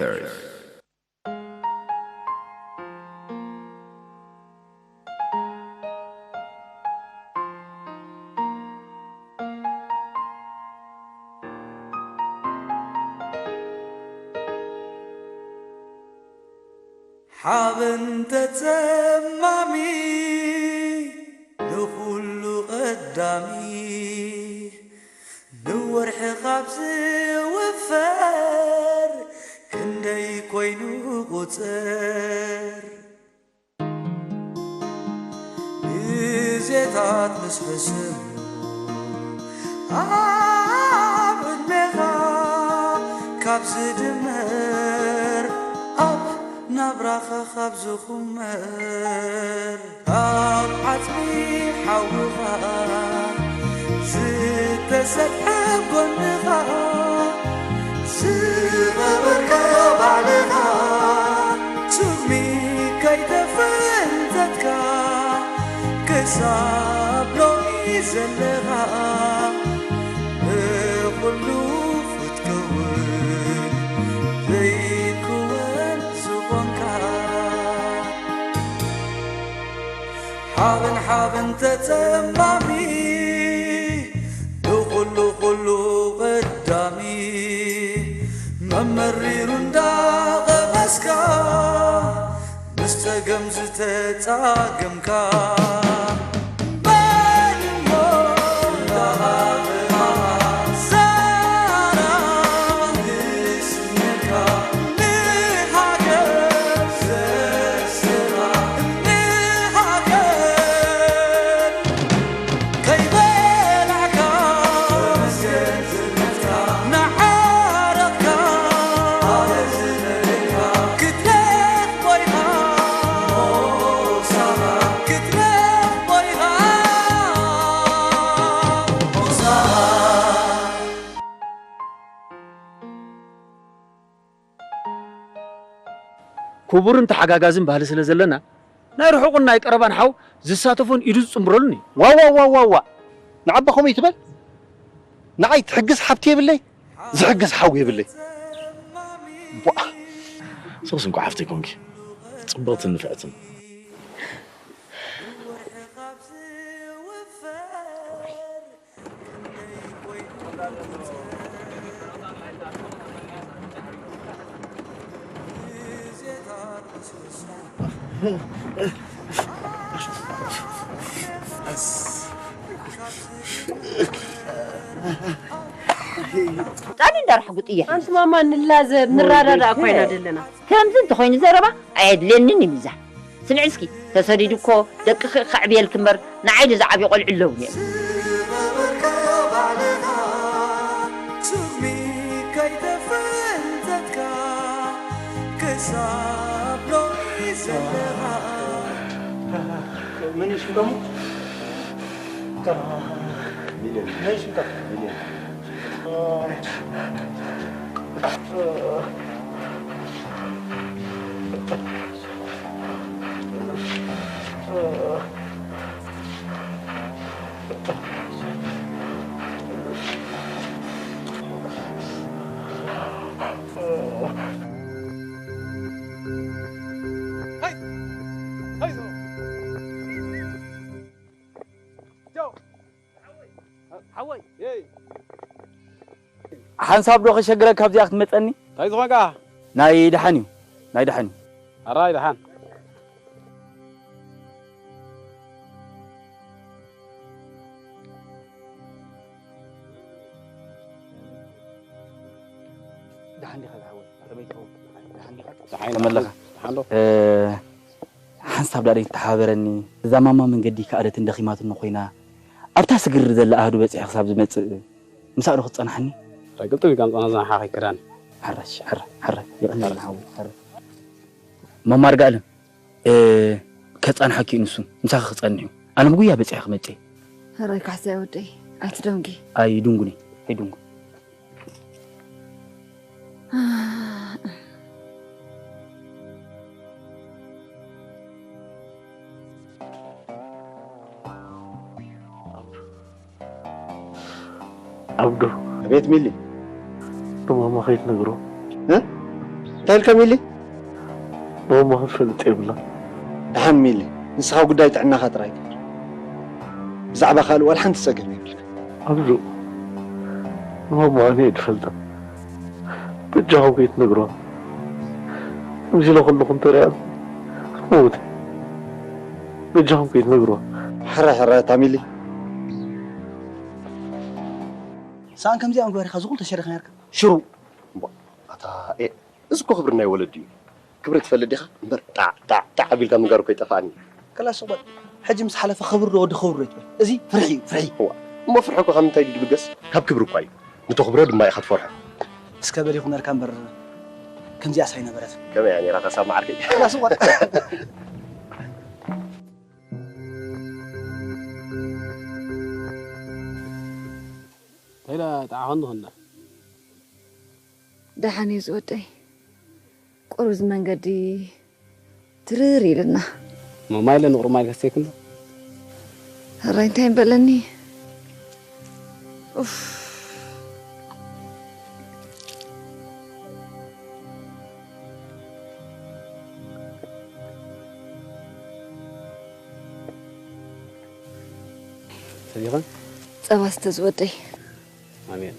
Earth. ሓበን ተጸማሚ ንኹሉ ቀዳሚ ንወርሒ ካብ ዝውፈር ክንደይ ኮይኑ ቁጽር ግዜታት ምስ ሕስሙ ኣብ ዕድሜኻ ካብ ዝድመር ኣብ ናብራኻ ካብ ዝኹመር ኣብ ዓጽሚ ሓውኻ ዝተሰፍሐ ጎንኻ ዝቐበርካ ባዕልኻ ስሚ ከይተፈንተትካ ክሳብ ሎሚ ዘለኻ ብኹሉ ክትከውን ዘይክወን ዝኾንካ ሓበን ሓበን ተጸማሚ ብኹሉ ኩሉ ቀዳሚ መመሪሩ እንዳቐመስካ ምስ ጸገም ዝተጻገምካ ክቡርን ተሓጋጋዝን ባህሊ ስለ ዘለና ናይ ርሑቕን ናይ ቀረባን ሓው ዝሳተፎን ኢዱ ዝጽምብረሉን እዩ። ዋዋዋዋዋ ንዓባ ከምኡ ይትበል። ንዓይ ትሕግዝ ሓብቲ የብለይ ዝሕግዝ ሓው የብለይ። ቧእ። ሶስ እንኳ ሓፍተይ ኮንኪ ጽብቕትን ንፍዕትን። ጣኒ እንዳራሕ ጉጥያ ኣንቲ ማማ ንላዘብ ንራዳዳ እኳ ኢና ዘለና ከምዚ እንተኾይኑ ዘረባ ኣየድልየንን እዩ ሚዛን ስምዒ እስኪ ተሰዲዱ እኮ ደቅኺ ከዕብየልኪ እምበር ንዓይ ዶ ዝዓብዩ ቆልዑ ኣለውኒ እዮም ክሳብ ሎሚ ዘለኻ መን እዩ ሽምካ እሞ? መን እዩ ሽምካ? ሓንሳብ ዶ ከሸግረካ ኣብዚኣ ክትመፀኒ እንታይ ዝኾንካ ናይ ደሓን እዩ ናይ ደሓን እዩ ኣራይ ደሓን ተመለኻ ሓንሳብ ዳደይ ተሓባበረኒ እዛ ማማ መንገዲ ከኣደትን ደኺማትን ኮይና ኣብታ ስግር ዘላ ኣህዱ በፂሐ ክሳብ ዝመፅእ ምሳእ ዶ ክትፀናሓኒ ረግልጥም ኢልካ ምፃና ዝናሓ ከይከዳኒ ሕረሽ ሕረ ሕረ ይቕኒ ሓዊ ሕረ ማማ ርጋኣለም ከፃንሓኪ እዩ ንሱ ምሳኺ ክፀንሕ እዩ ኣነ ብጉያ በፂሐ ክመፅእ ሕራይ ካሕሳይ ወደይ ኣይትደንጊ ኣይድንጉኒ ኣይድንጉ ዓብዱ ኣቤት ሚሊ ንማማ ከይትነግሮ እ እንታይ ኢልካ ሚሊ? ንማማ ክትፈልጥ የብላ። ደሓን ሚሊ፣ ንስኻ ጉዳይ ጥዕናኻ ጥራይ ግበር። ብዛዕባ ካልእ ዋላ ሓንቲ ጸገም የብልካ። ኣብዙ ንማማ ኣነ እየ ዝፈልጣ። በጃኹም ከይትነግርዋ። ከምዚ ኢለ ከለኹ እንተሪኣኒ ክትመውት እየ። በጃኹም ከይትነግርዋ። ሕረ ሕረ እታ ሚሊ። ሰኣን ከምዚኣ ምግባር ኢኻ ዝኹሉ ተሸሪኻ ነርካ ሽሩ ኣታ ኤ እዚ እኮ ክብሪ ናይ ወለዲ እዩ። ክብሪ ትፈልጥ ዲኻ? እምበር ጣዕ ጣዕ ጣዕ ኣቢልካ ምንጋር እኮ ይጠፍኣኒ። ከላስ እባ ሕጂ ምስ ሓለፈ ክብሪ ዶ ወዲ ክብሪ ዶ ይትብል? እዚ ፍርሒ እዩ ፍርሒ። እዋ እሞ ፍርሒ እኮ ካብ ምንታይ ድዩ ድብገስ? ካብ ክብሪ እኳ እዩ። ንተኽብሮ ድማ ኢኻ ትፈርሖ። እስከ በሊኹ ነርካ እምበር ከምዚኣስ ኣይነበረት። ከመይ እያ ነይራ ከሳብ መዓርከይ? ከላስ እባ ተይለ ተዓኸን ዝኾንና ደሓን እዩ ዝወደይ። ቁሩብ እዚ መንገዲ ትርር ኢልና። ማማይ ለንቑር ማይ ከስተይክን ሕራይ እንታይ እምበለኒ? ኡፍ። ሰዲኻ ጸባ ስተ ዝወደይ። ኣሜን።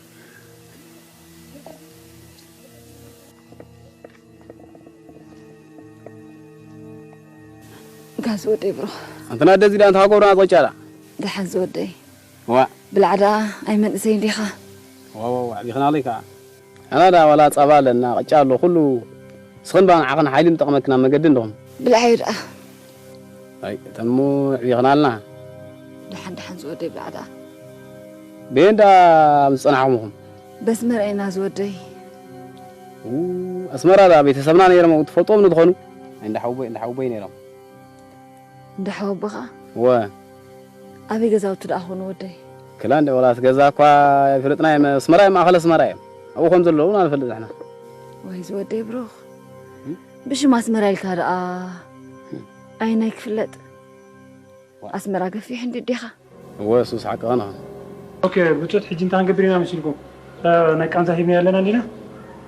ጋዝ ወደይ ብሮ። ኣንተና ደዚ ዳ እንታ ጎብራ ቆጫላ። ደሓን ዝወደይ። ዋ ብላዕ ደኣ ኣይመንእሰይ እንዲኻ። ዋ ዋ ዋ ዲኽና ለይካ። ኣና ዳ ዋላ ጸባ ኣለና ቅጫ ኣሎ ኩሉ። ስኽን ባ ንዓኽን ሓይሊ ንጠቕመክና መገዲ እንደኹም። ብላዕ እዩ ደኣ። ኣይ ተሙ ዲኽናልና። ደሓን ደሓን ዝወደይ ብላዕ ደኣ። ቤንዳ ምስ ጸናሕኹምኹም። በስመራ ኢና ዝወደይ። ኣስመራ ዳ ቤተሰብና ነይሮም ትፈልጦም ንትኾኑ። እንዳ ሓውቦይ እንዳ ሓውቦይ ነይሮም። እንዳ ሓወቦኻ ወ ኣበይ ገዛውቲ ደኣ ኾኑ ወደይ? ክላ እንደ ወላት ገዛ እኳ ይፍልጥና እዮም። ኣስመራ እዮም ማእኸል ኣስመራ እዮም። ኣብኡ ከም ዘለዉ ኢና ንፈልጥ ንሕና። ወይ ዝወደይ ብሩኽ ብሽም ኣስመራ ኢልካ ደኣ ኣይናይ ክፍለጥ ኣስመራ ገፊሕ እንዲ ዲኻ? እወ ሱስ ሓቅኻ ንኻ። ኦኬ ብጾት ሕጂ እንታይ ክንገብር ኢና መሲልኩም? ናይ ቃንዛ ሂብና ኣለና እንዲና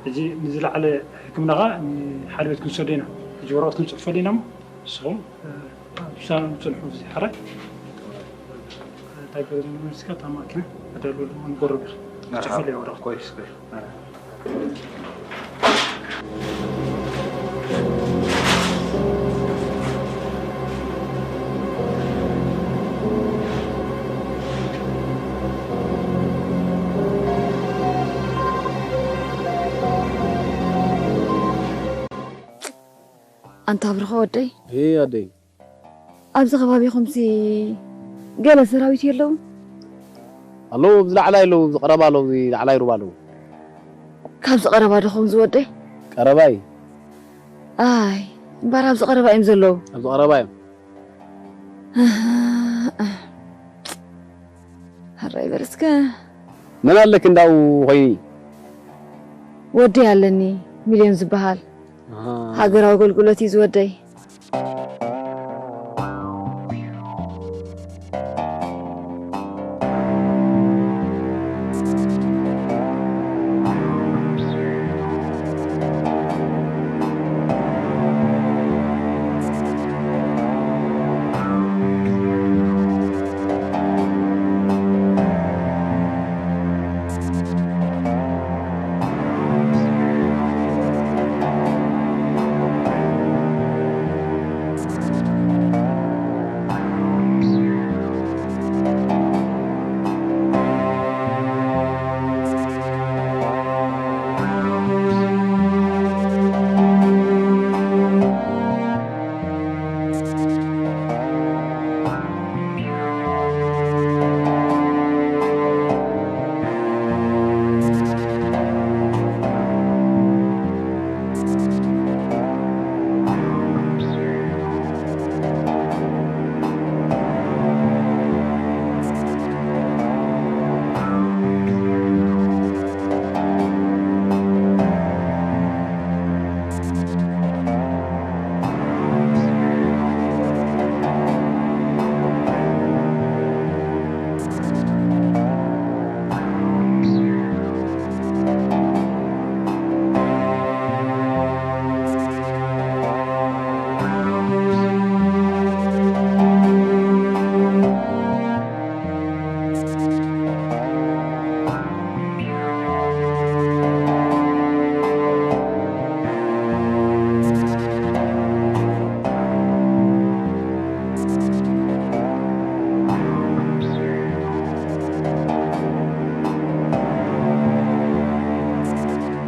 ሕጂ ንዝለዓለ ሕክምና ኸዓ ንሓደ ቤት ክንሰዶ ኢና። ሕጂ ወረቐት ክንፅሕፈሉ ኢና እሞ ንስኹም ብሳኑ ፅንሑ እዚ ሓራይ እንታይ ገለ ዘሎ መሲልካ እታ ማኪና ኣዳልወሉ እሞ ንጎረብ ኢኻ ፅሕፈሉ እያ ወረቐት። ኣንታ ብርኸ ወደይ እይ ኣደይ ኣብዚ ከባቢኹምሲ ገለ ሰራዊት የለዉ? ኣለዉ ኣብዚ ላዕላይ ኣለዉ፣ ኣብዚ ቀረባ ኣለዉ፣ ኣብዚ ላዕላይ ሩባ ኣለዉ። ካብዚ ቀረባ ዶ ኸውን ዝወደይ? ቀረባ እዩ። ኣይ እምበር ኣብዚ ቀረባ እዮም ዘለዉ። ኣብዚ ቀረባ እዮም። ኣህ፣ ኣህ። ሕራይ በል እስከ። መን ኣለኪ እንዳኡ ኾይኒ? ወደይ ኣለኒ ሚልዮን ዝበሃል። ሃገራዊ ኣገልግሎት እዩ ዝወደይ።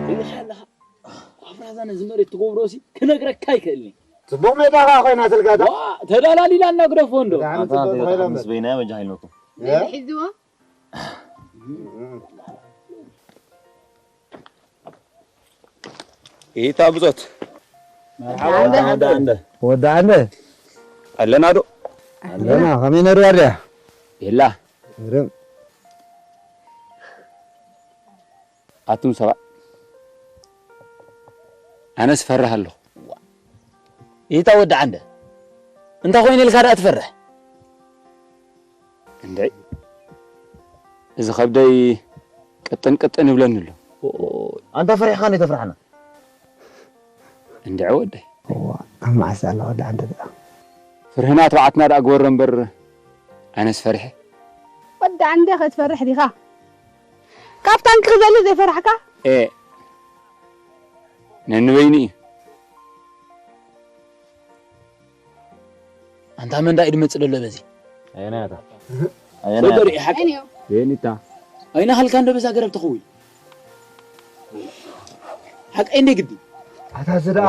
ሪኢኻ ኣለኻ? ኣፍራዛ ነዚ መሬት ትገብሮ ሲ ክነግረካ ኣይክእልን። ጽቡቕ ሜዳ ኸኣ ኮይና ስልካ እታ። ዋ፣ ተዳላሊላ እናግደፎ እንዶ። ደሓን ኣታ ጽቡቕ ተይላ ምስ እምበር። በይናዮ በጃ ሃይልመኩም። እ? ሒዝዋ? ኢታ ብጾት። መርሓባ፣ ወዲ ዓንደ። ወዲ ዓንደ። ኣለና ዶ? ኣለና፣ ከመይ ነሩ ኣድያ? የላ። እርም። ኣቱም ሰባት፣ ኣነስ ፈርህ ኣለኹ። ኢታ ወዲ ዓንደ፣ እንታይ ኮይኑ ኢልካ ደኣ ትፈርህ? እንድዒ፣ እዚ ከብደይ ቅጥን ቅጥን ይብለኒ ኣሎ። ኣንታ ፈሪሕኻ ነይ ተፍርሓና። እንድዒ ወደይ። እዋ፣ ኣብ መዓስ ኣላ ወዲ ዓንደ ደኣ? ፍርህና ተባዕትና ደኣ ግበሮ እምበር፣ ኣነስ ፈሪሐ። ወዲ ዓንደ ከትፈርሕ ዲኻ? ካብ ታንኪ ክዘልል ዘይፈራሕካ? ኤ፣ ነንበይኑ እዩ። ኣንታ መን ዳ እዩ ድመጽእ ደሎ በዚ? ኣየናይ ኣታ? ኣየናይ ኣታ? ሰገር እዩ ሓቂ። ኣየንዮ? የኒታ። ኣይና ሃልካ እንዶ በዛ ገረብ ተኸውል። ሓቀይ እንደ ግዲ። ኣታ እዚ ደኣ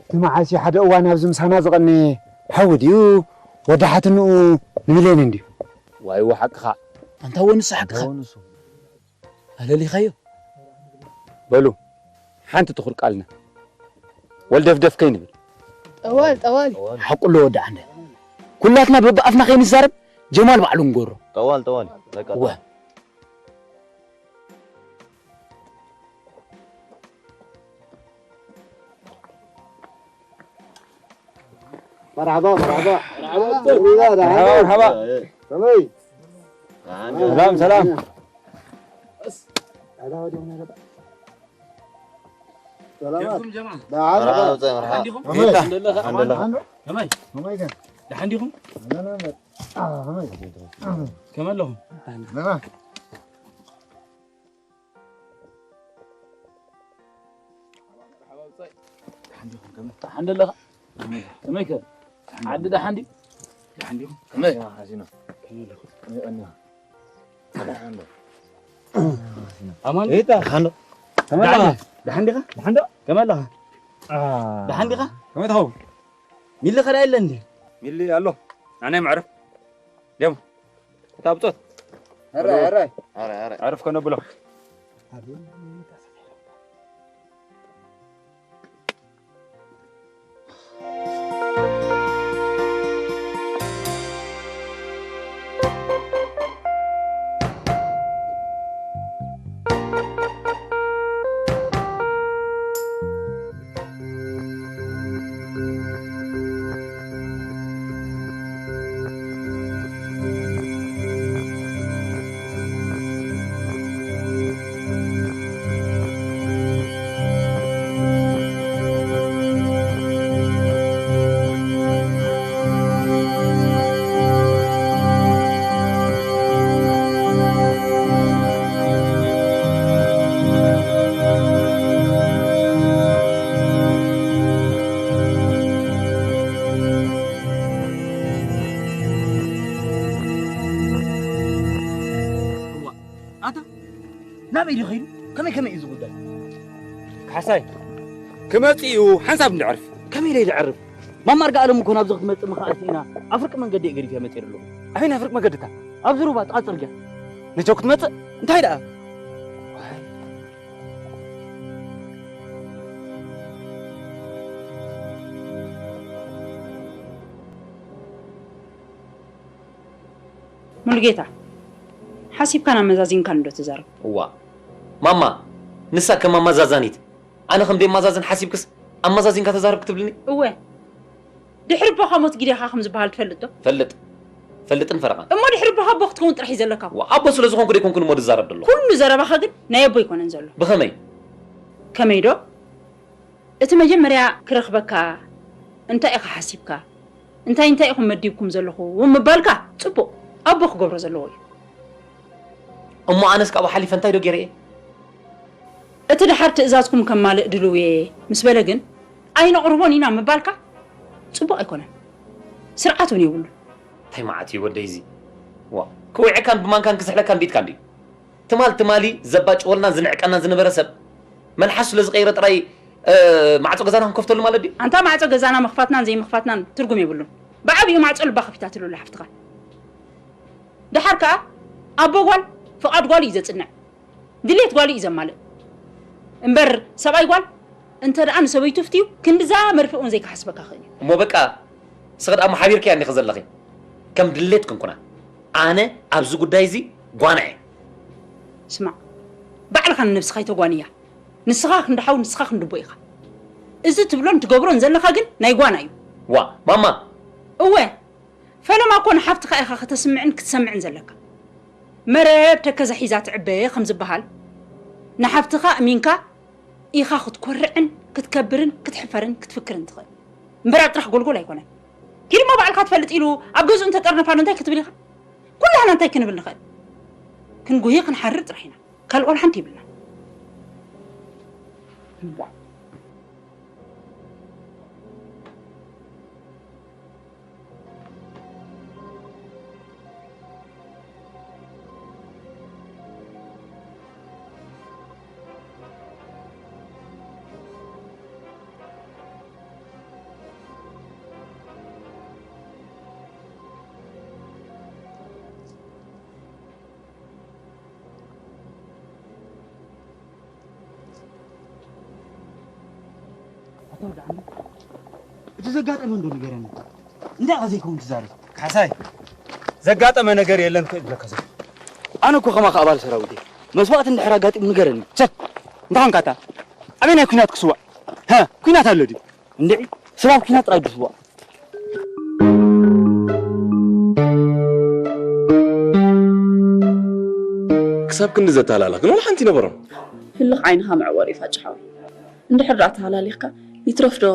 እቲ መዓስ እዩ ሓደ እዋን ኣብዚ ምሳና ዝቐኒ ሓዊ ድዩ? ወዲ ሓትንኡ ንሚልዮን እንድዩ። ዋይ፣ ዋ ሓቅኻ። ኣንታ ወንሱ ሓቅኻ። ወንሱ። ኣለሊኻዮ? በሉ፣ ሓንቲ ትኹር ቃልና። ወልደፍደፍ ከይንብል። ጠዋል፣ ጠዋል። ሓቁ ኣሎ ወዲ ዓንደ። ኩላትና በብኣፍና ከይንዛረብ፣ ጀማል ባዕሉ ንገሮ። ጠዋል፣ ጠዋል። በቃ፣ እወ። ጠዋል። መርሓባ፣ መርሓባ። መርሓባ፣ መርሓባ። ከመይ? ሰላም፣ ሰላም። ሰላማት። ደሓን። መርሓባ፣ መርሓባ። ከመይ? ከመይ? ከመይ? ከመይ? ደሓን ዲኹም? ኣለና እምበር። አ፣ ከመይ? ከመይ ኣለኹም? ደህና። ደሓን ዲኹም? ከመይ? ደሓን ደለኻ? ከመይ ከ? ዓዲ ደሓን ድዩ? ደሓን ዲኹም? ከመይ? ከመይ ኣለኹም? ከመይ ቀኒኻ? ኣማን? ኤታ፣ ደሓን ዶ? ከመይ ኣለኻ? ደሓን ዲኻ? ደሓን ዶ? ከመይ ኣለኻ? አ። ደሓን ዲኻ? ከመይ ትኸውን? ሚሊ ኸዳ የለ እንዴ? ሚሊ ኣሎ። ኣነ መዕረፍ። ደም። እታ ብጾት። ኣራይ፣ ኣራይ። ኣራይ፣ ኣራይ። ኣረፍ ከነብሎ። እዋ፣ ኣታ ናበይ ድዩ ኸይዱ? ከመይ ከመይ እዩ ዝጉዳይ? ካሕሳይ፣ ክመጽእ እዩ፣ ሓንሳብ እንድዕርፍ። ከመይ ኢለ ይድዕርፍ? ማማ ኣርጋ ኣለም እኮ ናብዚ ክትመጽእ ምኽኣል ስኢና፣ ኣብ ፍርቂ መንገዲ እየ ገዲፈ መጺኤ ኣለኹ። ኣበይ ናይ ፍርቂ መገዲ እታ? ኣብዚ ሩባ ጥቓ ጽርግያ። ነጀው ክትመጽእ? እንታይ ደኣ? ሙሉጌታ፣ ሓሲብካን ኣመዛዚንካን እንዶ ትዛረብ። እዋ። ማማ፣ ንሳ ከም ኣመዛዛኒት፣ ኣነ ከም ደየማዛዝን ሓሲብክስ ኣመዛዚንካ ተዛረብ ክትብልኒ? እወ። ድሕሪ ኣቦኻ ሞት ግዴኻ ከም ዝበሃል ትፈልጥ ዶ? ፈልጥ። ፈልጥን ፈረቓን። እሞ ድሕሪ ኣቦኻ ኣቦ ክትከውን ጥራሕ እዩ ዘለካ። ዋ፣ ኣቦ ስለ ዝኾንኩ ደይኮንኩን እሞ ዝዛረብ ዘሎ። ኩሉ ዘረባኻ ግን ናይ ኣቦ ኣይኮነን ዘሎ። ብኸመይ? ከመይ ዶ? እቲ መጀመርያ ክረኽበካ እንታይ ኢኻ ሓሲብካ? እንታይ እንታይ ኢኹም መዲብኩም ዘለኹም ምባልካ ጽቡቕ፣ ኣቦ ክገብሮ ዘለዎ እዩ። እሞ ኣነስ ካብኡ ሓሊፈ እንታይ ዶ ገይረ እየ? እቲ ደሓር ትእዛዝኩም ከማልእ ድልው እየ ምስ በለ ግን፣ ኣይነቕርቦን ኢና ምባልካ ጽቡቕ ኣይኮነን። ስርዓት እውን የብሉን። እንታይ መዓት እዩ ወደይ እዚ? ዋ፣ ክውዕካን ብማንካን ክስሕለካን ቢትካ እንድዩ። ትማል ትማሊ ዘባጭወልናን ዝንዕቀናን ዝነበረ ሰብ፣ መልሓሱ ስለ ዝቐይረ ጥራይ፣ እ፣ ማዕጾ ገዛና ክንከፍተሉ ማለት ድዩ? ኣንታ ማዕጾ ገዛና ምኽፋትናን ዘይምኽፋትናን ትርጉም የብሉን። ብዓቢኡ ማዕጾ ልባ ከፊታትሉ ኣላ ሓፍትኻ። ደሓር ከኣ ኣቦ ጓል ፍቓድ ጓሉ እዩ ዘጽንዕ፣ ድሌት ጓሉ እዩ ዘማልእ። እምበር ሰብኣይ ጓል እንተ ደኣ ንሰበይቱ ፍትዩ ክንድዛ መርፍእ እውን ዘይክሓስበካ ክእል እዩ። እሞ በቃ፣ ንስኺ ደኣ እሞ ሓቢርክያ እንዲኺ ዘለኺ። ከም ድሌት ክንኩና። ኣነ ኣብዚ ጉዳይ እዚ ጓና እየ። ስማዕ፣ ባዕልኻ ንነብስኻ ኣይተጓንያ። ንስኻ ክንዲ ሓው፣ ንስኻ ክንዲ ኣቦ ኢኻ። እዚ ትብሎን ትገብሮን ዘለኻ ግን ናይ ጓና እዩ። ዋ፣ ማማ! እወ፣ ፈለማ እኮ ንሓፍትኻ ኢኻ ከተስምዕን ክትሰምዕን ዘለካ። መረብ ተከዘ ሒዛ ትዕበ ከም ዝበሃል፣ ንሓፍትኻ ኣሚንካ ኢኻ ክትኮርዕን ክትከብርን ክትሕፈርን ክትፍክርን ትኽእል። እምበር ኣብ ጥራሕ ጎልጎል ኣይኮነን። ኪድ እሞ ባዕልካ ትፈልጥ ኢሉ ኣብ ገዝኡ እንተጠርነፋ ዶ እንታይ ክትብል ኢኻ? ኩላህና እንታይ ክንብል ንኽእል? ክንጉሂ ክንሓርር ጥራሕ ኢና። ካልእ ዋላ ሓንቲ የብልና። ኣታ ወዲ ዓሚ፣ እቲ ዘጋጠመ እንዶ ንገረኒ። እንታይ ኢኻ ዘይከውን ትዛረብ? ካሕሳይ፣ ዘጋጠመ ነገር የለን እኮ ይብለካ ዘሎ። ኣነ እኮ ከማኻ ኣባል ሰራዊት እየ። መስዋእቲ እንድሕር ኣጋጢሙ ንገረኒ። ቸክ፣ እንታይ ኾንካ ኣታ? ኣበይ ናይ ኲናት ክስዋእ? ሀ፣ ኲናት ኣሎ ድዩ? እንድዒ፣ ሰብ ኣብ ኲናት ጥራይ ድስዋእ። ክሳብ ክንዲ ዘተሃላላኽን ዋላ ሓንቲ ይነበሮም። ህልኽ ዓይንኻ መዕወር እዩ ፋጭ ሓወይ። እንድሕር ደኣ ተሃላሊኽካ፣ ይትረፍ ዶ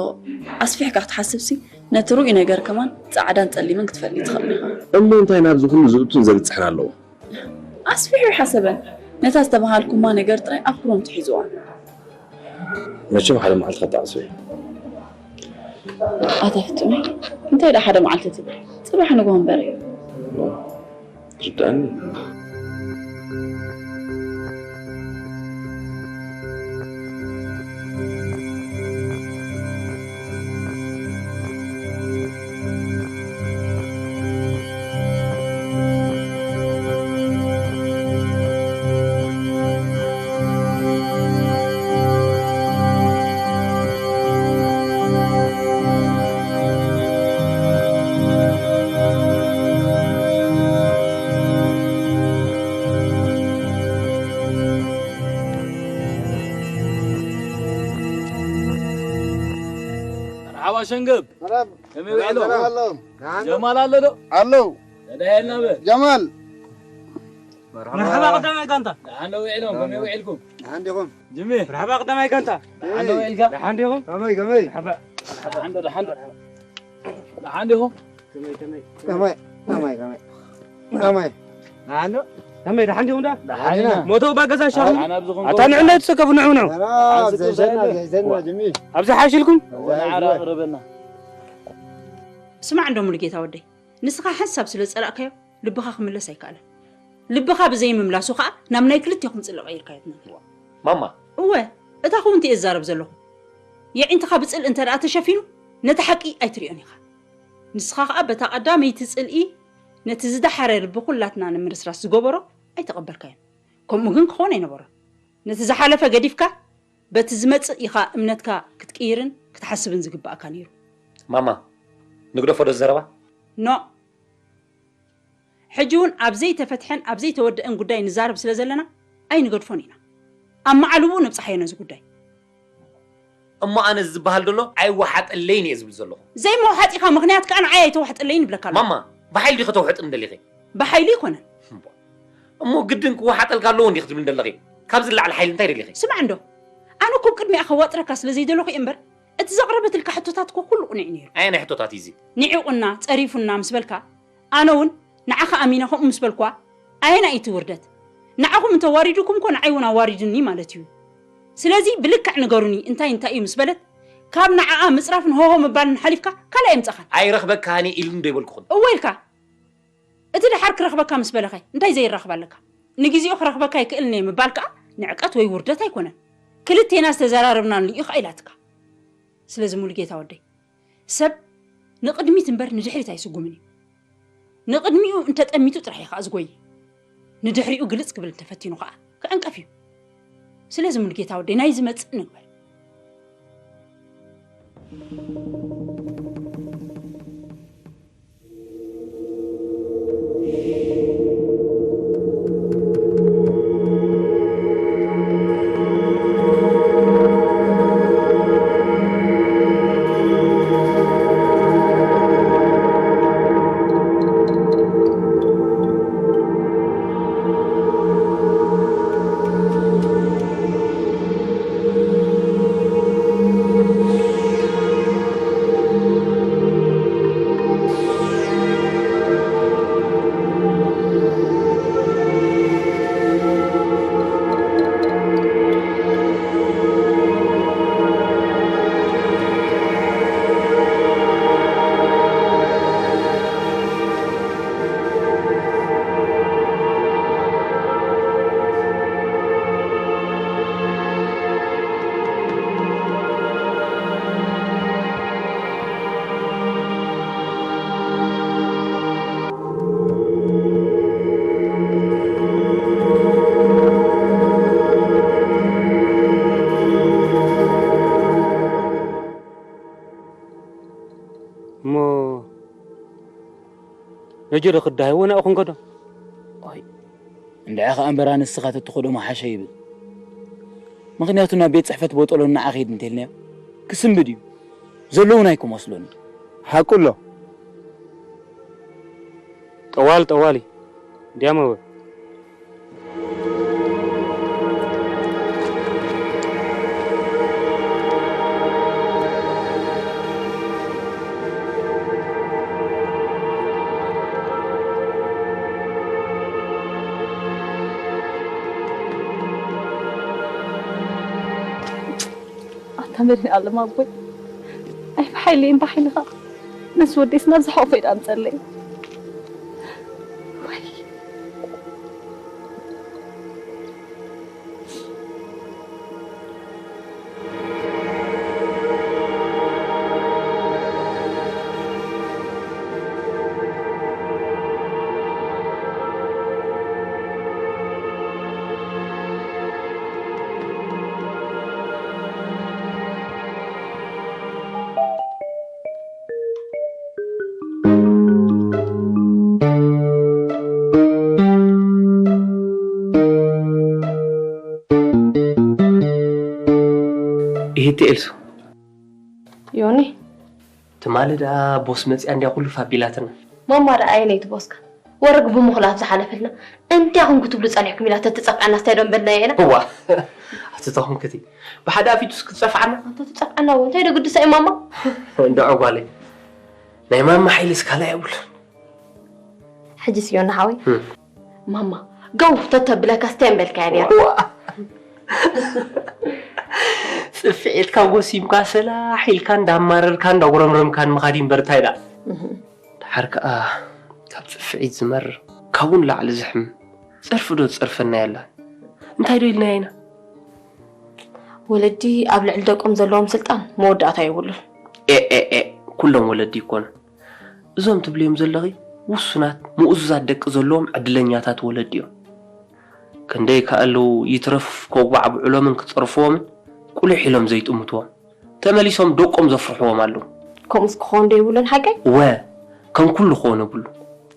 ኣስፊሕካ ክትሓስብሲ፣ ነቲ ርኡይ ነገር ከማን ጻዕዳን ጸሊምን ክትፈልጥ ትኽእል ኢኻ። እሞ እንታይ ናብዚ ኩሉ ዝእቱን ዘብጽሕን ኣለዎ? ኣስፊሑ ይሓሰበን። ነታ ዝተባሃልኩማ ነገር ጥራይ ኣብ ክሮም ትሒዝዋ። መቸም ሓደ መዓልቲ ከተዓስበ እዩ። ኣታ ፍጹመይ፣ እንታይ ደኣ ሓደ መዓልቲ ትብል? ጽባሕ ንግሆ እምበር እዩ። ርድኣኒ። መርሓባ ሸንገብ። ሰላም። ከመይ ውዒሎም? ሰላም ኣለዎም። ጀማል ኣሎ ዶ? ኣለዉ። ተዳሂልና በል። ጀማል። መርሓባ ቀዳማይ ጋንታ። ደሓን ዶ ውዒሎም? ከመይ ውዒልኩም? ደሓን ዲኹም? ጅሚ። መርሓባ ቀዳማይ ጋንታ። ደሓን ዶ ውዒልካ? ደሓን ዲኹም? ከመይ፣ ከመይ? መርሓባ። ደሓን ዶ፣ ደሓን ዶ? ደሓን ዲኹም? ከመይ፣ ከመይ? ከመይ፣ ከመይ፣ ከመይ? ከመይ? ደሓን ዶ? ከመይ፣ ደሓን ዲኹም ዳ? ደሓን ኢና። ሞተው ባገዛ ሻኹም? ደሓን ኣብዚ ኮንጎ። ኣታ ንዕና ይትሰከፉ፣ ንዑ፣ ንዑ። ደሓን ኣብዚ ስትውሳእ ዘይዘና፣ የለ? ዘይዘና፣ ዋ። ጅሚ። ኣብዚ ሓይሽልኩም? ወላ ዓራ ኣቕርበና። ስማዕ እንዶ ሙሉጌታ ወደይ፣ ንስኻ ሓንሳብ ስለ ዝጸላእካዮ ልብኻ ክምለስ ኣይከኣለን። ልብኻ ብዘይምምላሱ ኸኣ ናብ ናይ ክልቴኹም ጽልኢ ቀይርካዮ ትነብር። ማማ። እወ፣ እታ ክውንቲ እየ ዝዛረብ ዘለኹ። የዒንትኻ ብጽልኢ እንተ ደኣ ተሸፊኑ፣ ነቲ ሓቂ ኣይትርእዮን ኢኻ። ንስኻ ኸኣ በታ ቀዳመይቲ ጽልኢ ነቲ ዝደሓረ ልቢ ኩላትና ንምርስራስ ዝገበሮ ኣይተቐበልካዮን። ከምኡ ግን ክኸውን ኣይነበሮን። ነቲ ዝሓለፈ ገዲፍካ፣ በቲ ዝመጽእ ኢኻ እምነትካ ክትቅይርን ክትሓስብን ዝግብኣካ ነይሩ። ማማ፣ ንግደፎ ዶ እዚ ዘረባ? ኖእ። ሕጂ እውን ኣብ ዘይተፈትሐን ኣብ ዘይተወደአን ጉዳይ ንዛረብ ስለ ዘለና ኣይንገድፎን ኢና። ኣብ መዓልብኡ ነብጽሓዮ ነዚ ጉዳይ። እሞ ኣነ እዚ ዝበሃል ዘሎ ኣይወሓጠለይን እየ ዝብል ዘለኹ። ዘይምውሓጥ ኢኻ፣ ምኽንያት ከኣ ንዓይ ኣይተዋሕጠለይን ይብለካ ኣለኹ። ማማ፣ ብሓይሊ ዲኺ ከተውሕጥኒ ደሊኺ? ብሓይሊ ኣይኮነን። እሞ፣ እሞ ግድን ክወሓጠልካ ኣለዎ እንዲኺ ትብልኒ ዘለኺ? ካብዚ ንላዕሊ ሓይሊ እንታይ ደሊኺ? ስማዕ እንዶ፣ ኣነ እኮ ቅድሚኣ ከዋጥረካ ስለ ዘይደለኹ እየ እምበር፣ እቲ ዘቕረበትልካ ሕቶታት እኮ ኩሉ ቅኑዕ እዩ ነይሩ። ኣየናይ ሕቶታት እዩ እዚ? ንዒቑና፣ ጸሪፉና ምስ በልካ፣ ኣነ እውን ንዓኻ ኣሚነ ከምኡ ምስ በልኳ፣ ኣየናይ እዩ እቲ ውርደት? ንዓኹም እንተዋሪዱኩም እኮ ንዓይ እውን ኣዋሪዱኒ ማለት እዩ። ስለዚ ብልክዕ ንገሩኒ እንታይ እንታይ እዩ ምስ በለት ካብ ንዓኣ ምጽራፍን ሆሆ ምባልን ሓሊፍካ ካልእ ኣይምጻኻን። ኣይረኽበካን እየ ኢሉኒ ዶ ኣይበልኩኹን? እወ ኢልካ። እቲ ደሓር ክረኽበካ ምስ በለኸ እንታይ ዘይራኽብ ኣለካ? ንግዜኡ ክረኽበካ ኣይክእልን እየ ምባል ከኣ ንዕቀት ወይ ውርደት ኣይኮነን። ክልቴና ዝተዘራረብናሉ እዩ ከኣ ኢላትካ። ስለዚ ሙሉጌታ ወደይ ሰብ ንቕድሚት እምበር ንድሕሪት ኣይስጉምን እዩ። ንቕድሚኡ እንተጠሚቱ ጥራሕ እዩ ከኣ ዝጎይ። ንድሕሪኡ ግልጽ ክብል እንተፈቲኑ ከኣ ክዕንቀፍ እዩ። ስለዚ ሙሉጌታ ወደይ ናይ ዝመጽእ ንግበር። እሞ ነጀ ዶ ክዳሃይዎ ናብኡ ክንከዶ? ኦይ፣ እንድዒ ኸኣ እምበራ ንስኻ ተትኸዶ ምሓሸ ይብል። ምኽንያቱ ናብ ቤት ጽሕፈት ቦጦሎኒ ንዓ ኺድ እንተልናዮ ክስንብድ እዩ። ዘሎ እውን ኣይክመስሎን እዩ። ሓቁ ኣሎ። ጠዋል ጠዋል እዩ። እንድያም እወ። ኣታ መድህን ኣለም ኣቦይ፣ ኣይ ብሓይሊ እምባ ሓይልኻ ነዚ ወደይስ ናብዚ ሓወፈይ ደኣ ኣምፀለይ። ኢሂቲ ኤልሱ። ዮኒ። ትማሊ ደኣ ቦስ መጺኣ እንድያ ኩሉ ፋቢላትና። ማማ ደኣ ኣየነይቲ ቦስካ? ወረግ ብምኹላፍ ዝሓለፈልና እንታይ ኹን ክትብሉ ጸኒሕኩም ኢላ ተትጸፍዐና ስታይ ዶ ምበልናያ ኢና? እዋ ኣቲ ተኹንክቲ ብሓደ ኣፊቱስ ክትጸፍዓና? ኣንታ ትጸፍዓና እውን እንታይ ዶ ግድሳ እዩ ማማ? እንድዖ ጓለይ ናይ ማማ ሓይልስ ካልእ የብሉን። ሕጂ ስዮና ሓወይ ማማ ጋው ተተብለካ ስታይ ምበልካያ ነይራ። ጽፍዒትካ ጎሲምካ ሰላሕ ኢልካ እንዳማረርካ እንዳጉረምረምካን ምኻድ እዩ እምበር እንታይ ደኣ። ደሓር ከኣ ካብ ጽፍዒት ዝመርር ካብኡ ንላዕሊ ዝሕም ጸርፊ ዶ ትጸርፈና የላን። እንታይ ዶ ኢልናያ ኢና? ወለዲ ኣብ ልዕሊ ደቆም ዘለዎም ስልጣን መወዳእታ የብሉን። ኤ ኤ ኤ ኩሎም ወለዲ ይኮኑ። እዞም ትብልዮም ዘለኺ ውሱናት ምኡዙዛት ደቂ ዘለዎም ዕድለኛታት ወለዲ እዮም። ክንደይ ከ ኣለዉ ይትረፍ ከጉባዕብዑሎምን ክጸርፍዎምን ቁሊሕ ኢሎም ዘይጥምትዎም ተመሊሶም ደቆም ዘፍርሕዎም ኣለዉ። ከምኡስ ክኾን ዶ የብሉን ሓቀይ? እወ ከም ኩሉ ክኾን የብሉ።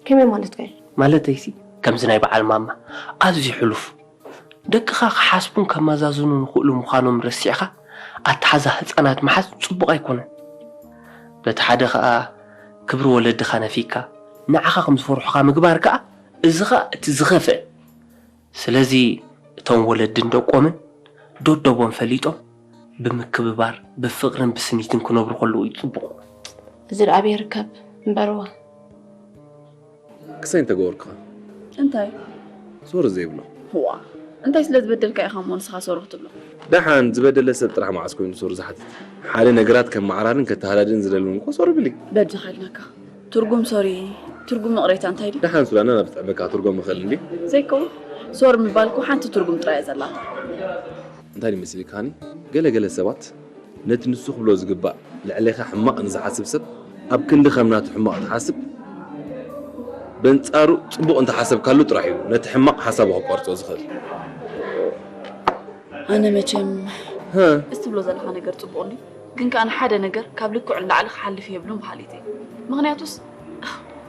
ከመይ ማለትካ እዩ? ማለተይሲ ከምዚ ናይ በዓል ማማ ኣዝዩ ሕሉፍ ደቅኻ ክሓስቡን ከመዛዝኑን ይኽእሉ ምዃኖም ረሲዕኻ ኣተሓዛ ህጻናት ምሓዝ ጽቡቕ ኣይኮነን። በቲ ሓደ ኸኣ ክብሪ ወለድኻ ነፊግካ ንዓኻ ከም ዝፈርሑኻ ምግባር ከኣ እዚ ኸኣ እቲ ዝኸፍእ። ስለዚ እቶም ወለድን ደቆምን ደደቦም ፈሊጦም ብምክብባር ብፍቕርን ብስኒትን ክነብሩ ከለዉ እዩ ጽቡቕ። እዚ ደኣ ኣበይ ይርከብ እምበርዋ። ክሳይ እንተገበርኩኻ እንታይ ዞር ዘይብሎ ዋ እንታይ ስለ ዝበደልካ ኢኻ እሞ ንስኻ ሶሪ ክትብሎ? ደሓን ዝበደለ ሰብ ጥራሕ መዓስ ኮይኑ ሶሪ ዝሓትት? ሓደ ነገራት ከመዓራርን ከተሃዳድእን ዝደሊ እውን እኮ ሶሪ ይብል እዩ። በጃኻ ኢልናካ። ትርጉም ሶሪ ትርጉም ይቕሬታ እንታይ ድዩ? ደሓን ሱላና ናብ ዝጥዕመካ ትርጎም ይኽእል እንድዩ። ዘይከውን ሶሪ ምባል እኮ ሓንቲ ትርጉም ጥራይ እያ ዘላታ። እንታይ ድዩ መሲልካኒ? ገለ ገለ ሰባት ነቲ ንሱ ክብሎ ዝግባእ ልዕሌኻ ሕማቕ ንዝሓስብ ሰብ ኣብ ክንዲ ከም ናቱ ሕማቕ ትሓስብ በንጻሩ ጽቡቕ እንተሓሰብካሉ ጥራሕ እዩ ነቲ ሕማቕ ሓሳቡ ከቋርጾ ዝኽእል። ኣነ መቸም እቲ ትብሎ ዘለኻ ነገር ጽቡቕ እንዲ ግን ከኣ ሓደ ነገር ካብ ልክዑ ንላዕሊ ክሓልፍ የብሉን በሃሊት እየ። ምኽንያቱስ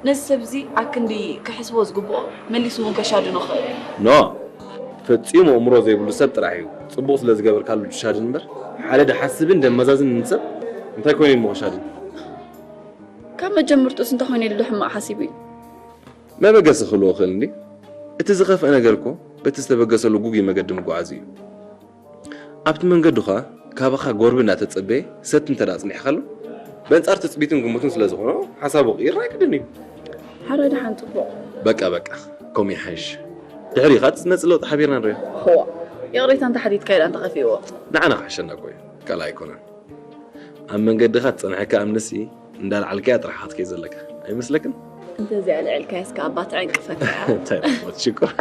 ነዚ ሰብ እዚ ኣክንዲ ክሕስቦ ዝግብኦ መሊሱ እውን ከሻድኖ ክእል እዩ። ኖ ፈጺሙ ኣእምሮ ዘይብሉ ሰብ ጥራሕ እዩ ጽቡቕ ስለ ዝገበርካሉ ዝሻድን እምበር ሓደ ድሓስብን ደመዛዝንን ሰብ እንታይ ኮይኑ እዩ እሞ ክሻድን? ካብ መጀመርትኡስ እንታይ ኮይኑ ኢሉ ሕማቕ ሓሲቡ እዩ? መበገሲ ክህልዎ ይኽእል እንድዩ። እቲ ዝኸፍአ ነገር እኮ በቲ ዝተበገሰሉ ግጉይ መገዲ ምጉዓዙ እዩ። ኣብቲ መንገዱ ኸኣ ካባኻ ጎርቢ እናተጸበየ ሰቲ እንተ ደኣ ኣጽኒሕካሉ፣ በንጻር ትጽቢቱን ግምቱን ስለ ዝኾኖ ሓሳቡ ክቕይር ኣይግድን እዩ። ሓራይ ደሓን ጽቡቕ። በቃ በቃ ከምኡ ይሓይሽ። ድሕሪኡ ኸኣ እቲ ዝመጽእ ለውጢ ሓቢርና ንርእዮ። እዋ ይቕሬታ እንተ ሓቲትካዮ ደኣ እንተ ኸፊእዎ። ንዓና ክሕሸና እኮ እዩ። ካልእ ኣይኮነን። ኣብ መንገድኻ ትጸንሐካ እምንሲ እንዳልዓልካያ ጥራሕ ክትከይድ ዘለካ ኣይመስለክን? እንተዚኣ ኣልዒልካያስ ከኣ እባ ትዕንቅፈካ እያ። እንታይ ደኣ ሞት ሽኮር።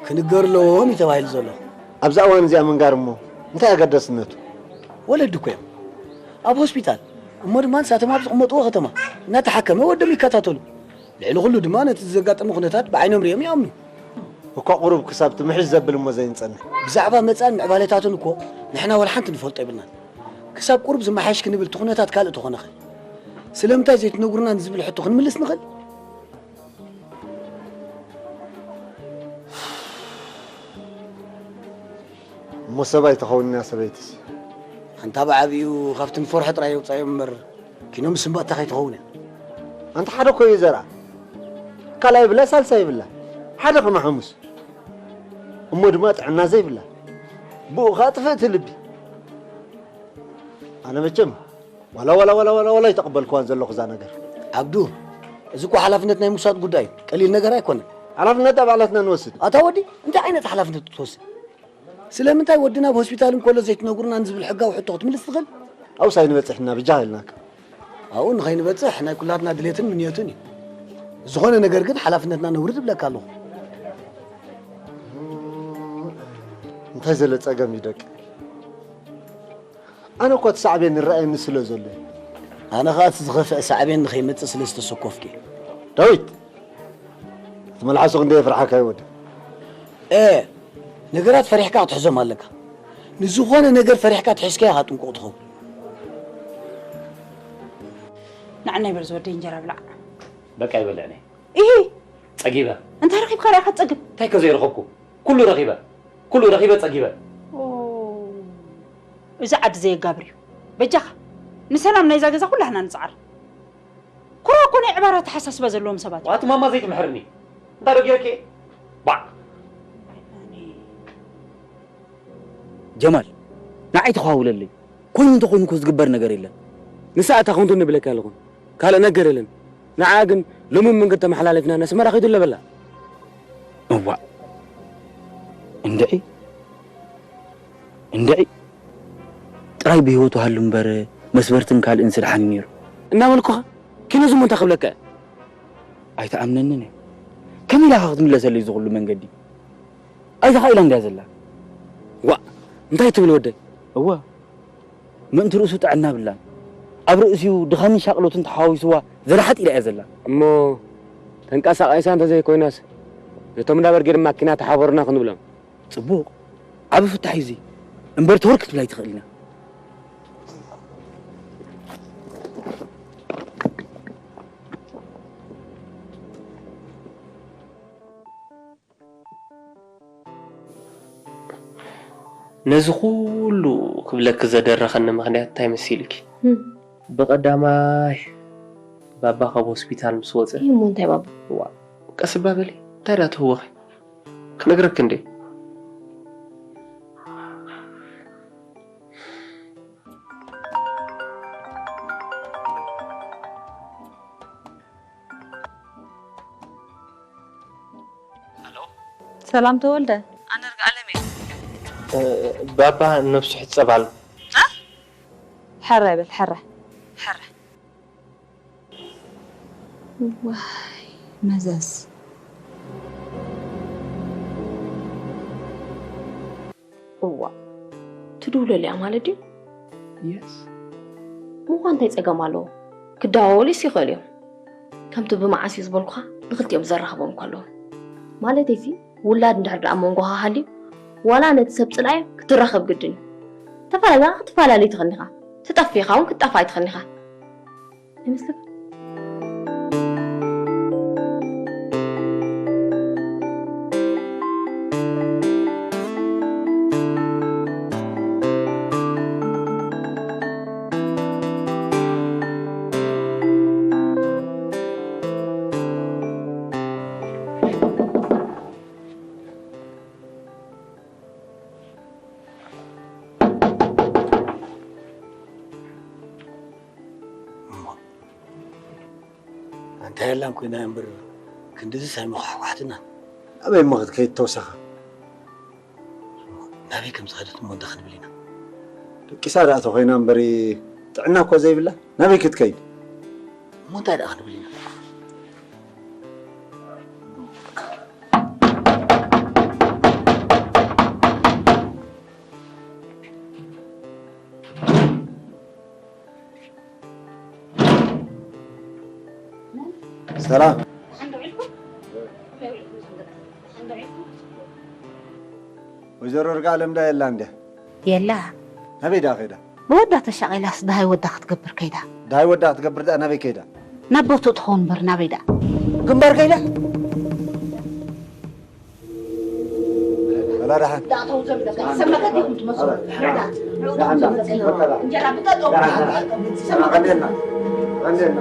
ክንገር ኣለዎም እዩ ተባሂሉ ዘሎ። ኣብዛ እዋን እዚኣ ምንጋር እሞ እንታይ ኣገዳስነቱ? ወለዲ እኮ እዮም ኣብ ሆስፒታል እሞ ድማ ንሳቶም ኣብ ዝቕመጥዎ ከተማ እናተሓከመ ወዶም ይከታተሉ። ልዕሊ ኩሉ ድማ ነቲ ዘጋጠመ ኩነታት ብዓይኖም ሪኦም ይኣምኑ። እኳ ቁሩብ ክሳብ ትምሕሽ ዘብል እሞ ዘይንጸንሕ። ብዛዕባ መጻእን ምዕባለታቱን እኮ ንሕና ወላ ሓንቲ ንፈልጦ የብልናን። ክሳብ ቁሩብ ዝመሓየሽ ክንብል እቲ ኩነታት ካልእ ተኾነኸ? ስለምንታይ ዘይትነግሩና ንዝብል ሕቶ ክንምልስ ንኽእል? እሞ ሰብ ኣይትኸውን እያ ሰበይትሲ። ኣንታ ብዓብዩ ካብቲ ንፈርሖ ጥራይ የውጻዮም እምበር ኪኖ ምስንባእታ ከይትኸውን እያ። ኣንታ ሓደ እኮ እዩ ዘርኣ። ካልኣይ ይብላ ሳልሳይ ይብላ። ሓደ ከማሓሙስ። እሞ ድማ ጥዕና ዘይብላ። ብኡ ኸኣ ጥፍእቲ ልቢ። ኣነ መቸም ዋላ ዋላ ዋላ ዋላ ዋላ ኣይተቐበልክዋን ዘለኹ እዛ ነገር። ዓብዱ፣ እዚ እኮ ሓላፍነት ናይ ምውሳድ ጉዳይ እዩ። ቀሊል ነገር ኣይኮነን። ሓላፍነት ኣባላትና ንወስድ። ኣታ ወዲ፣ እንታይ ዓይነት ሓላፍነት ክትወስድ? ስለምንታይ ወድና ኣብ ሆስፒታል እንከሎ ዘይትነግሩና ንዝብል ሕጋዊ ሕቶ ክትምልስ ትኽእል? ኣብኡስ ኣይንበጽሕን ኢና፣ ብጃኻ ኢልናካ። ኣብኡ ንኸይንበጽሕ ናይ ኩላትና ድሌትን ምንዮትን እዩ። ዝኾነ ነገር ግን ሓላፍነትና ነውርድ እብለካ ኣለኹ። እንታይ ዘለ ጸገም እዩ ደቂ ኣነ እኳ እቲ ሳዕቤን ይረኣየኒ ስለ ዘሎ እዩ። ኣነ ኸኣ እቲ ዝኸፍአ ሳዕቤን ንኸይመጽእ ስለ ዝተሰኮፍኩ እየ። ዳዊት! እቲ መልሓሱ ክንደይ የፍርሓካ እዩ ወዲ። እ ነገራት ፈሪሕካ ክትሕዞም ኣለካ። ንዝኾነ ነገር ፈሪሕካ ትሒዝካዮ ኢኻ ጥንቁቕ ትኸውን። ንዓናይ በል ዝወደይ እንጀራ ብላዕ። በቃ ይበልዕኒ። ኢሂ! ጸጊበ። እንታይ ረኺብካ ደኣ ኢኻ ትጸግብ? እንታይ ከ ዘይረኸብኩ? ኩሉ ረኺበ። ኩሉ ረኺበ ጸጊበ። ኦ፣ እዚ ዓዲ ዘየጋብር እዩ። በጃኻ፣ ንሰላም ናይዛ ገዛ ኩላህና ንጽዓር። ኩራ እኮ ናይ ዕባር ኣተሓሳስባ ዘለዎም ሰባት እዮም። ዋቲ ማማ ዘይትምሕርኒ። እንታይ ዶ ጌረኪ? ባዕ። ጀማል፣ ንዓይ ተኸዋውለለይ። ኮይኑ እንተኾይኑ እኮ ዝግበር ነገር የለን። ንሳ እታ ኮንቶ ንብለካ ኣለኹ። ካልእ ነገር የለን። ንዓኣ ግን ሎሚ መንገዲ ተመሓላሊፍና ነስመራ ኺዱ ኣለበላ። እዋእ እንድዒ እንድዒ ጥራይ ብህይወቱ ሃሉ እምበር መስበርትን ካልእን ስድሓን ነይሩ። እናበልኩኻ ኪኖ ዝሞ እንታይ ክብለካ እየ? ኣይትኣምነንን እየ። ከመይ ኢላኻ ክትምለሰለይ እዚ ኩሉ መንገዲ? ኣይዛ ኸ ኢላ እንድያ ዘላ። ዋእ እንታይ ትብል ወደይ? እወ ምእንቲ ርእሱ ጥዕና ብላን ኣብ ርእሲኡ ድኻምን ሻቕሎትን ተሓዋዊስዋ ዘራሓጥ ኢላ እያ ዘላ። እሞ ተንቀሳቒሳ እንተዘይኮይናስ ነቶም እንዳበርጌድ ማኪና ተሓበሩና ክንብሎም። ጽቡቕ ዓቢ ፍታሕ እዩ እዚ። እምበር ተወር ክትብል ኣይትኽእልን እያ። ነዚ ኩሉ ክብለኪ ዘደረኸኒ ምኽንያት እንታይ መሲልኪ? ብቐዳማይ ባባ ካብ ሆስፒታል ምስ ወጸ። እሞ እንታይ ባባ? ዋ ቀስ እባ በሊ እንታይ ደኣ ትህወኺ? ክነግረኪ እንዴ? ሰላም ተወልደ። ኣነ ርግኣለም እየ። እ፣ ባባ ነብሱ ሕጸባሉ። እ? ሕረ በል፣ ሕረ። ሕረ። ዋይ፣ መዘዝ። እዋ፣ ትድውለሉ እያ ማለት ድዩ? የስ። እሞ እንታይ ጸገም ኣለዎ? ክደዋወሉስ ይኽእሉ እዮም። ከምቲ ብመዓስ እዩ ዝበልኩኻ፣ ንኽልቲኦም ዘራኽቦም ከለዉ። ማለተይሲ፣ ውላድ እንድሕር ደኣ ኣብ መንጎኻ ሃልዩ፣ ዋላ ነቲ ሰብ ጽልኣዮ ክትራኸብ ግድን እዩ። ተፈላለኻ ክትፈላለ ኣይትኽእልን ኢኻ። ትጠፍእ ኢኻ እውን ክትጠፍእ ኣይትኽእልን ኢኻ። ኣይመስለካን? እሞ፣ እንታይ የላን ኮይና እምበር፣ ክንድዚ ሳይሞ ኳሕኳሕትና። ኣበይ እሞ ክትከይድ ተውሳኻ? ናበይ ከም ዝኸደት እሞ እንዳ ክንብል ኢና። ደቂሳ ደኣ ተኾይና እምበሪ፣ ጥዕና እኮ ዘይብላ፣ ናበይ ክትከይድ? እሞ እንታይ ደኣ ክንብል ኢና? ሰላም። ወይዘሮ ርግኣለም ዳ የላ እንድያ? የላ። ናበይ ዳ ከይዳ? ብወዳ ተሻቒላስ ደሃይ ወዳ ክትገብር ከይዳ። ደሃይ ወዳ ክትገብር ደኣ ናበይ ከይዳ? ናብ ቦትኡ ትኸውን እምበር ናበይ ደኣ? ግንባር ከይዳ? በላ ደሓን። ደኣ ተው ዘምለካ፣ ዝሰመከ ዲኹም ትመስሉ። ደሓን፣ ደሓን። እንጀራ ብጠጠው ደሓን፣ ደሓን። ዝሰመከ ቀንዴልና፣ ቀንዴልና።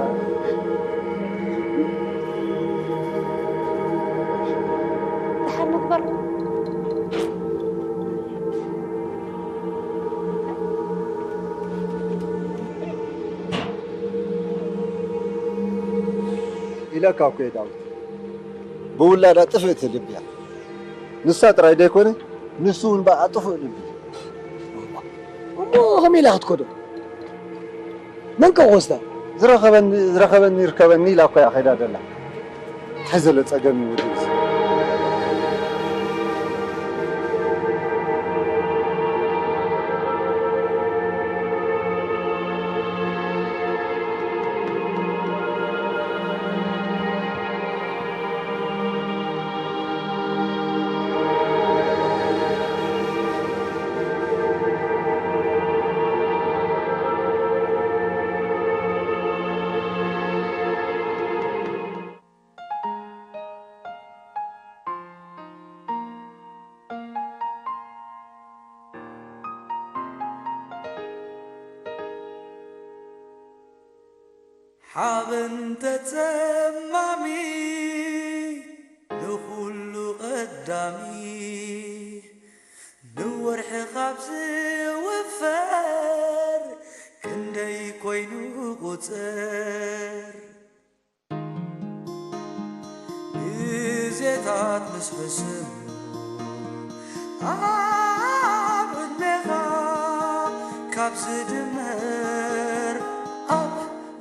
ደሓን ንግበር። ኢለካ እኮ እየ ዳዊት፣ ብውላዳ ጥፍእቲ ልቢ እያ። ንሳ ጥራይ ደይኮነ፣ ንሱ እውን ብኣ ጥፉእ ልቢ እዩ። እሞ ከመይ ኢላ ክትከዶ? መን ከ ክወስዳ? ዝረኸበኒ፣ ዝረኸበኒ ይርከበኒ ኢላ እኮ እያ ከይዳ ደላ። እንታይ ዘሎ ጸገም እዩ ውድብ እዚ? ሓበን ተጸማሚ ንኹሉ ቀዳሚ፣ ንወርሒ ካብ ዝውፈር ክንደይ ኮይኑ ቁጽር። ግዜታት ምስ ሕስም ኣብ ዕድሜኻ ካብ ዝድመር፣ ኣብ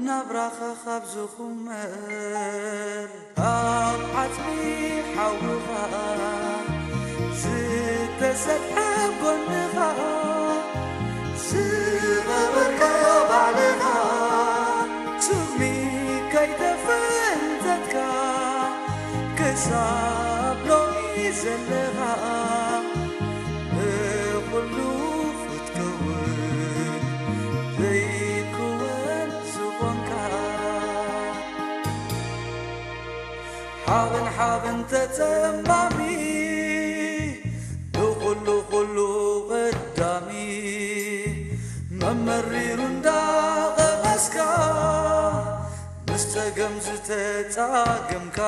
ናብራኻ ካብ ዝኹመር፣ ኣብ ዓጽሚ ሓውኻ ዝተሰፍሐ ጎንኻ ዝቐበርካዮ ባዕልኻ፣ ስሚ ከይተፈንተትካ ክሳብ ሎሚ ዘለኻ፣ ንኹሉ ክትከውን ዘይክወን ዝኾንካ። ሓበን ሓበን ተጸማሚ ንኹሉ ኩሉ ቀዳሚ፣ መመሪሩ እንዳቐመስካ ምስ ጸገም ዝተጻገምካ።